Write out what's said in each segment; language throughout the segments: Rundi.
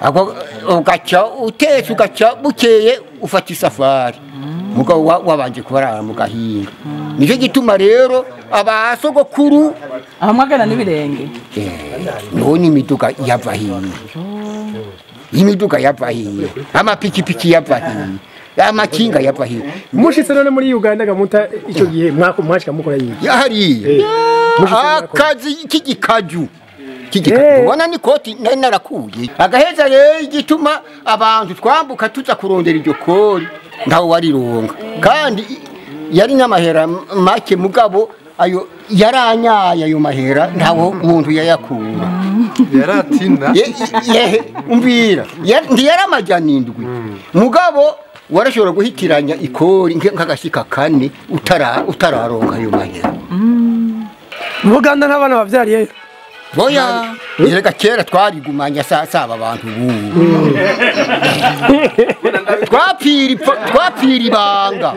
Ako ugaca utetse ugaca bukeye ufata isafari mugabo wabanje kubarara mu gahinga. Nicyo gituma rero abasogokuru aho mwagana n'ibirenge. None imiduga yava hiye, imiduga yava hiye, amapikipiki yava hiye, amakinga yava hiye. Mushitse none muri Uganda gamuta ico gihe mwako mwashika mukora yiye hariya akazi k'igikaju k'igikaju ubona ni koti nari narakuye agaheza. Rero igituma abantu twambuka tuza kurondera iryo kori ntawe warironga, kandi yari n'amahera make mugabo ayo yaranyaye ayo mahera ntawo umuntu yayakura. Yaratina umvira ntiyari amajana indwi mugabo warashobora guhitiranya ikori nk'agashika kane utararonka ayo mahera. Mu Buganda n'abana bavyariyeyo? Boya erega kera twarigumanya saba abantu bubu twapfira ibanga.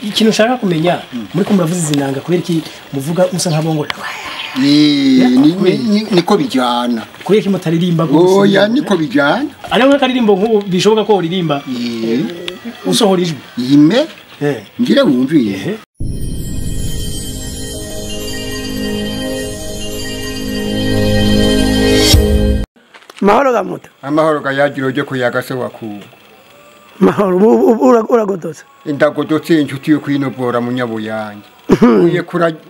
Ikintu ushaka kumenya muri ko muravuza izi nanga kubera iki muvuga musa nk'abongora? Niko bijana. Kubera iki mutaririmba gusa? Oya niko bijana. Ariho nk'akaririmbo nk'ubu bishoboka ko uririmba usohora ijwi. Ime ngire wumviye. Mahoro gamuta. Amahoro gayagiro ryo kuyaga se wakugo. Mahoro uragodotse. Ndagodotse inshuti yo kwinobora munyabuyange.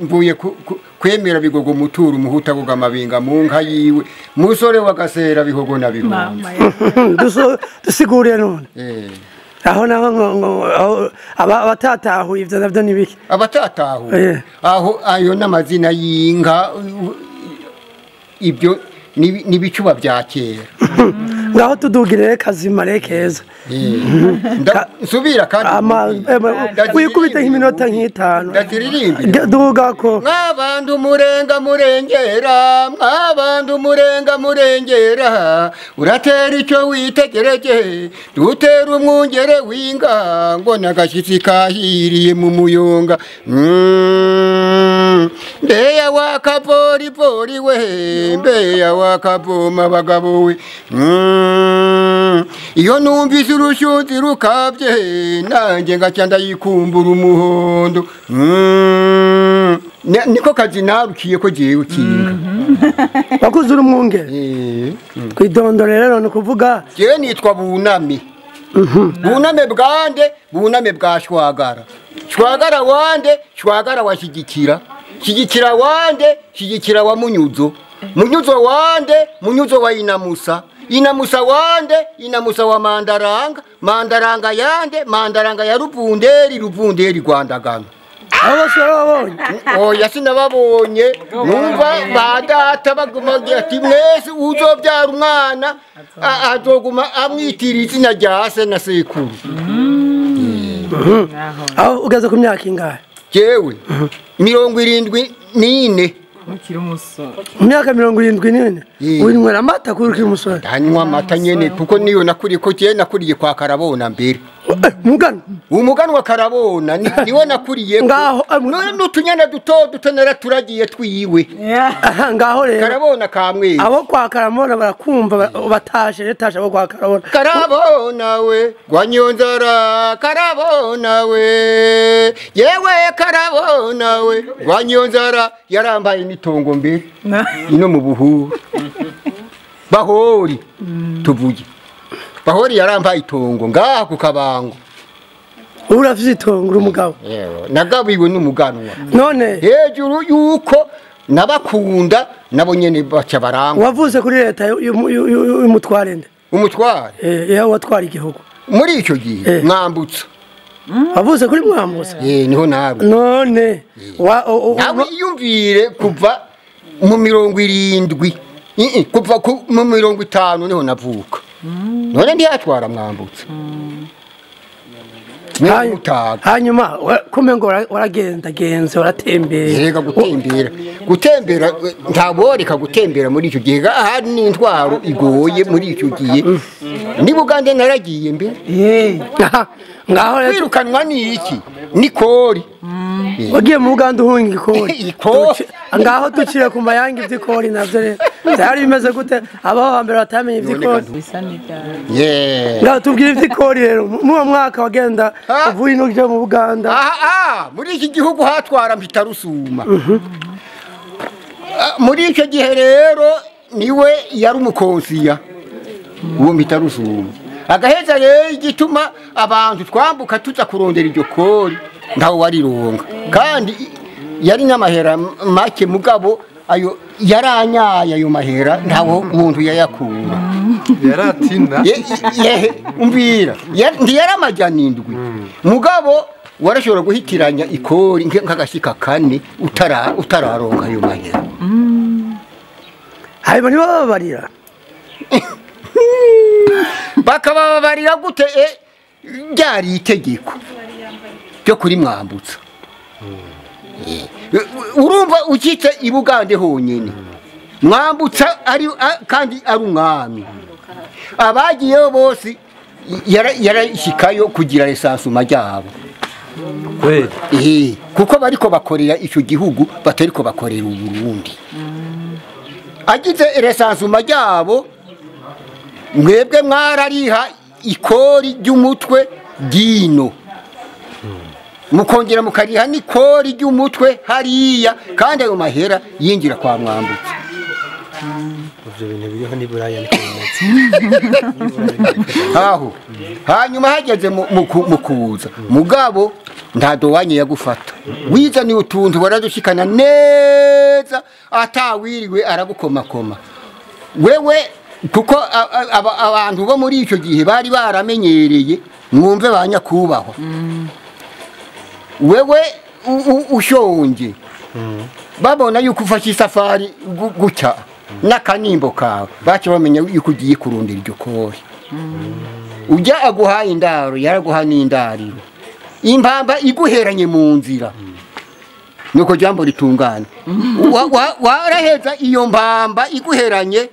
Mvuye kwemera bigogo muturu umuhuta goga mabinga mu nka yiwe musore wagasera bihogo na bihumbi. Dusiguriye none. Aho naho abatatahuye ivyo navyo nibiki? Abatatahuye aho ayo n'amazina y'inka ibyo nibicuba bya kera. Ngaho tudugire kazima rekeza. Nsubira kandi wikubite nk'iminota nk'itanu. Ndaziririmba. Duga ko mwabantu murenga murengera, mwabantu murenga murengera, uratera icyo witegereje, dutera umwungere w'inga ngo nagashitsi kahiriye mu muyonga. Mbeya wakavorivori we, mbeya wakavoma bagabo we. Iyo numvise urushuzi rukabye nanjye ngaca ndayikumbura umuhondo. Niko kazi narukiye ko jewe kinga. Wakuze uri umwungere? Twidondore rero ni ukuvuga jewe nitwa Buname. Buname bwande, Buname bwa Shwagara. Shwagara wande, Shwagara wa Shigikira. Shigikira wande, Shigikira wa Munyuzo. Munyuzo wande, Munyuzo wa Inamusa. Inamusa wande, Inamusa wa Mandaranga. Mandaranga yande, Mandaranga ya Ruvunderi, Ruvunderi Rwandagano. Abo bose warababonye? Oya sinababonye. Numva ba data baguma ati mwese uzobyara umwana azoguma amwitira izina rya se na sekuru. Aho ugeze ku myaka ingahe? Jewe 74. Ukiri umusore. Imyaka 74 winywera amata kuri ukiri umusore? Ndanywa amata nyene kuko niyo nakuriye ko jewe nakuriye kwa Karabona mbere. Mugano? Umuganwa Karabona niwe nakuriye. Ngaho n'utunyana duto duto naraturagiye twiwe. Ngaho rero Karabona kamwe. Abo kwa Karabona barakumva batashe retashe abo kwa Karabona. Karabona we Rwanyonzara, Karabona we yewe Karabona we Rwanyonzara yarambaye imitongo mbere ino mu buhuru. Bahori tuvuge. Bahori yarambaye itongo ngaha ku kabango. Urafise itongo uri umugabo? Yewe nagabiwe n'umuganwa. None hejuru yuko nabakunda nabo nyene baca barangwa. Wavuze kuri leta y'umutware nde? Umutware? Eh, watwara igihugu. Muri ico gihe Mwambutsa. Wavuze kuri Mwambutsa? Eh, niho nawe. None nawe iyumvire kuva mu 70 kuva mu 50 niho navuka. None ntiyatwara Mwambutsa. Mutaga. Hanyuma kumbe ngo waragenda genze waratembera. Yega gutembera ntaboreka gutembera muri icyo gihe ahari n'intwaro igoye muri icyo gihe. Ni Bugande naragiye mbere. Ngaho kwirukanwa ni iki? Ni kori. Wagiye mu Bugande uhunga ikori. Ngaho tucire ku mayangi ivy'ikori navyo rero. Byari bimeze gute abaho hambere batamenye ivy'ikori? Bisa n'ibya. Ngaho tubwire ivy'ikori rero. Mu mwaka wagenda uvuye ino uje mu Buganda. Muri iki gihugu hatwara mpita rusuma. Muri icyo gihe rero niwe yari umukonsiya. Uwo mpita rusuma. Agaheza rero igituma abantu twambuka tuza kurondera iryo kori ntawe warironga. Kandi yari n'amahera make mugabo ayo yaranyaye ayo mahera ntawo umuntu yayakura. Yaratina. Umbira. Ntiyari 7. Mugabo warashobora guhitiranya ikori nk'agashika kane utararonga ayo mahera. Hanyuma ntibababarira. Bakababarira gute ryari itegeko ryo kuri Mwambutsa. Urumva ukitse i Bugande honyine Mwambutsa ari kandi ari umwami. Abagiyeyo bose yarashikayo kugira esansuma ryabo. Kweli. Kuko bariko bakorera ico gihugu batariko bakorera Uburundi. Agize esansuma ryabo mwebwe mwarariha ikori ry'umutwe dino. Mukongera mukariha n'ikori ry'umutwe hariya kandi ayo mahera yinjira kwa Mwambutsa. Ivyo bintu biriho ni Buraya niko bimeze. Aho hanyuma hageze mu kuza mugabo nta dowanye yagufata. Wiza ni utuntu waradushikana neza atawiriwe aragukomakoma. Wewe kuko abantu bo muri icyo gihe bari baramenyereye mwumve banyakubahwa. Wewe ushonje babona yuko ufashe isafari guca n'akanimbo kawe baca bamenya yuko ugiye kurondera iryo kori. Ujya aguhaye indaro yaraguha n'indariro. Impamba iguheranye mu nzira. Nuko jambo ritungana. Waraheza iyo mpamba iguheranye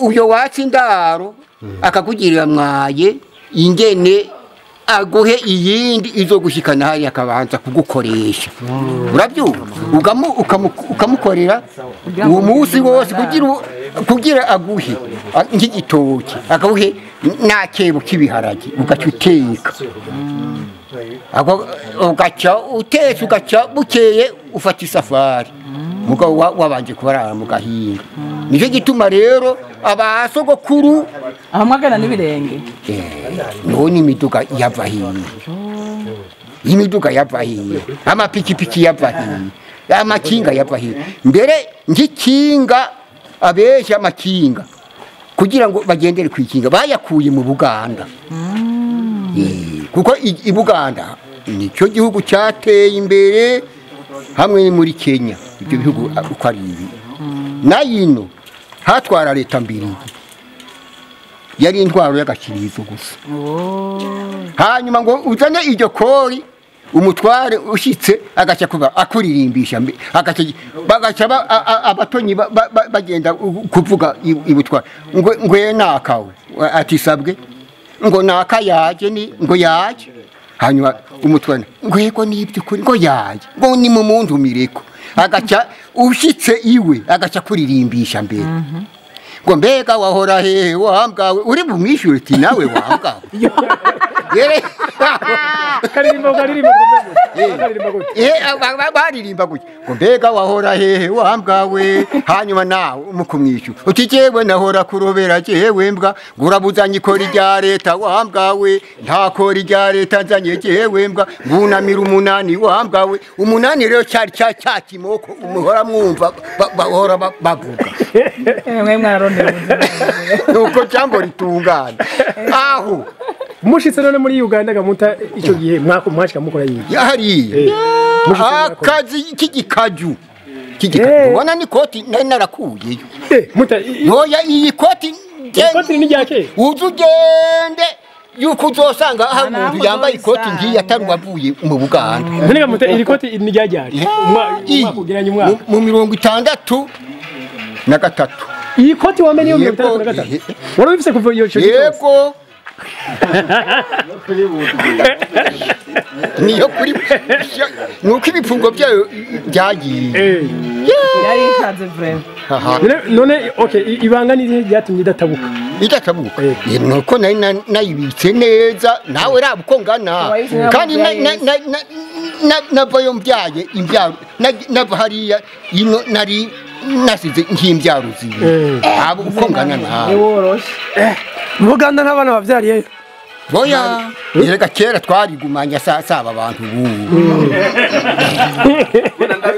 uyo watsi indaro akakugirira mwaye ingene aguhe iyindi izo gushikana hari akabanza kugukoresha. Urabyumva? Ukamukorera uwo munsi wose kugira aguhe nk'igitoki akaguhe nakebo k'ibiharage ugaca uteka. Ugaca utetse ugaca bukeye ufata isafari. Mugabo wabanje kubarara mu gahinga. Nicyo gituma rero abasogokuru aho mwagana n'ibirenge. None imiduga yava hiye. Imiduga yava hiye. Amapikipiki yava hiye. Amakinga yava hiye. Mbere ngikinga abesha amakinga kugira ngo bagendere kwikinga bayakuye mu Buganda. Kuko i Buganda nicyo gihugu cyateye imbere hamwe muri Kenya. Ibyo bihugu uko ari ibi. Nayino hatwara leta mbiri. Yari intwaro y'agakirizo gusa. Hanyuma ngo uzane iryo kori umutware ushitse agaca kuba akuririmbisha agaca bagaca abatonyi bagenda kuvuga ibutware ngo ngwe nakawe ati sabwe ngo naka yaje ni ngo yaje. Hanyuma umutware ngo yego nibyukuri ngo yaje ngo ni mu muntu mireko agaca ushitse iwe agaca kuririmbisha mbere. Ngo mbega wahora hehe wambwawe uri bumwishyure uti nawe wambwawe. Baririmba gutya ngo mbega wahora hehe wambwawe hanyuma nawe mukumwishyura uti jewe nahora kurobera jewe mbwa ngo urabuzanye ikori rya leta wambwawe nta kori rya leta nzanye jewe mbwa ngunamira umunani wambwawe. Umunani rero cyari cya kimoko umuhora mwumva bahora bavuga. Nuko jambo ritungana. Aho mushitse none muri Uganda gamuta icyo gihe mwashika mukora yiki yahari akazi k'igikaju k'igikaju ubona ni koti nari narakuyeyo muta yoya iyi koti ikoti ni ryake uzugende yuko uzosanga hari umuntu yambaye ikoti ngiye atari uwavuye mu Buganda. None gamute iri koti ni ryajyari umwaka ugeranye umwaka mu 63. Iyi koti wamenye yo 63 wari ubifise kuva iyo cyo? Yego. Niyo kuri nuko ibipfungo byayo byagiye. Yari ikaze vraiment. None okay ibanga ni ryatumye idatabuka. Idatabuka. Nuko nari nayibitse neza nawe raba uko ngana. Kandi navayo mbyaye imbyaro nava hariya ino nari nasize nk'imbyaro zibiri. Abo uko ngana nawe. Mu Buganda n'abana bavyariyeyo. Boya, erega kera twarigumanya saba abantu bubu.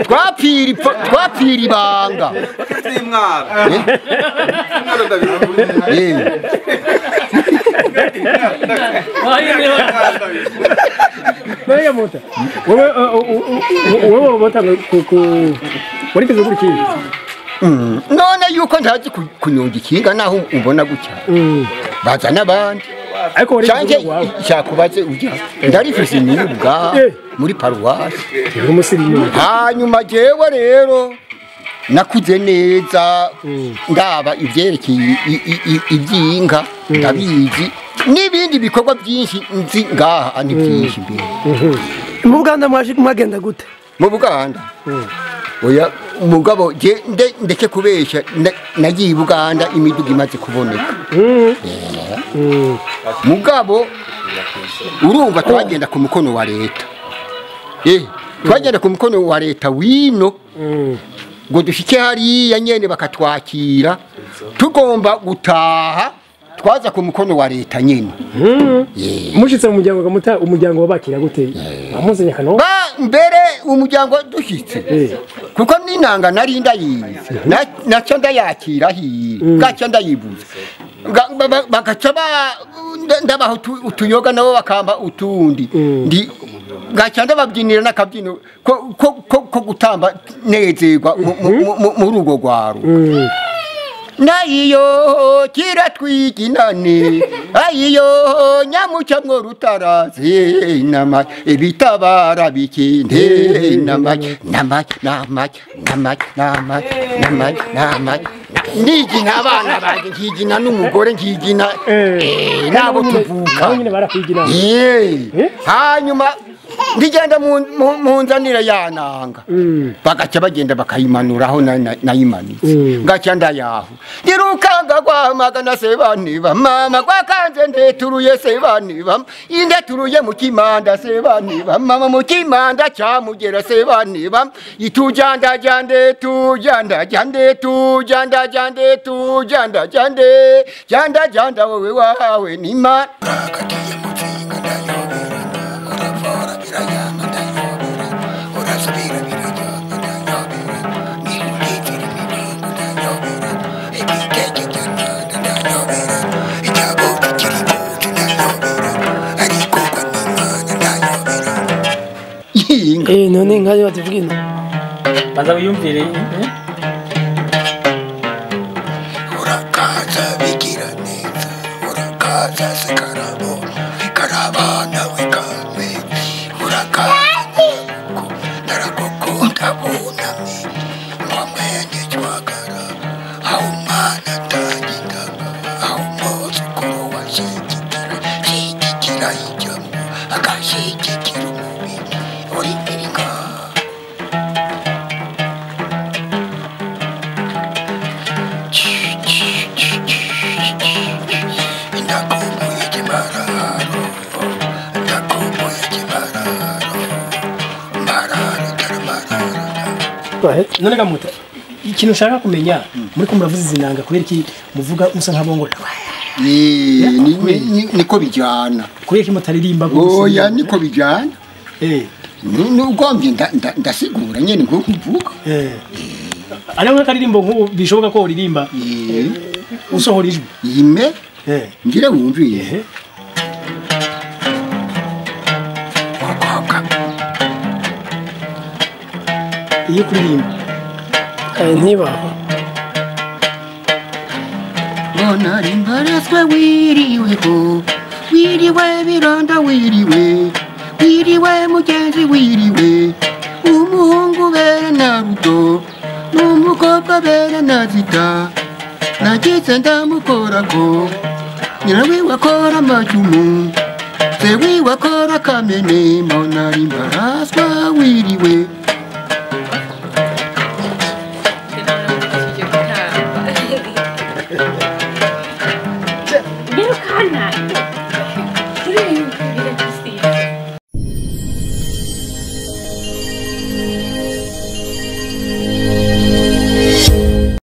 Twapfira ibanga. None gamuta wewe wotanga ku warigeze kuri kinga? None yuko ntazi kunyonga ikinga naho ubona gutya. Baza n'abandi. Ariko canje cyakubaze ujya ndarifise imibwa muri paruwasi. Hanyuma jewe rero nakuze neza ndaba ivyerekeye ivyinka ndabizi n'ibindi bikorwa byinshi nzi ngaha ni byinshi mbere. Mu Buganda mwagenda gute? Mu Buganda oya mugabo je ndeke kubesha nagiye i Buganda imiduga imaze kuboneka. Mugabo urumva twagenda ku mukono wa leta. Twagenda ku mukono wa leta wino ngo dushike hariya nyene bakatwakira tugomba gutaha twaza ku mukono wa leta nyene. Mushitse mu muryango gamuta umuryango wabakira gute? Amuzanye kano mbere umuryango dushitse kuko ninanga nari ndayizi naco ndayakira hiye gaca ndayibuza bagaca ndabaho utuyoga nabo bakamba utundi ndi gaca ndababyinira n'akabyino ko gutamba nezerwa muri urwo rwaro. Nayiyo kiratwiginane ayiyo nyamuca mwo rutarazi nama ibitabara bikinde nama nama nama nama nama nama nama nigina abana banje nkigina n'umugore nkigina nabo tuvuka nyine barakwigina. Hanyuma ndigenda mu nzanira yananga bagaca bagenda bakayimanuraho nayimanitse ngaca ndayaho ndirukanga gwamagana se bani ba mama gwakanze ndeturuye se bani ba indeturuye mu kimanda se bani ba mama mu kimanda camugera se bani ba itujanda jande tujanda jande tujanda jande tujanda jande janda janda wewe wawe nima. None inka yo bazivuga. Banza wiyumvire. Urakaza bigira neza, urakaza sekarabo, ikarabana wekame, urakaza narakukunda bunami, mwamenye chwagara, aho umwana atagitanga, aho umwuzukuru washyigikira, shyigikira ijambo, agashyigikira umubiri, uri inka. None gamuta ikintu ushaka kumenya muri ko muravuza izi nanga kubera iki muvuga musa nk'abongora? Niko bijyana. Kubera iki mutaririmba gusa? Oya niko bijyana. Nugombye ndasigura nyene nko kuvuga. Ariho nk'akaririmbo nk'ubu bishoboka ko uririmba usohora ijwi. Ime ngire wumviye. Iyo kuririmba ntibaho. Mbona rimbaraswe wiriweho Wiriwe bironda wiriwe, wiriwe mugenzi wiriwe. Umuhungu bera na Ruto, n'umukobwa bera na Zita. Nagize ndamukorako, nyina wiwe akora amacumu, se wiwe akora kamene, mbona ari mbaraswa wiriwe. Birukana.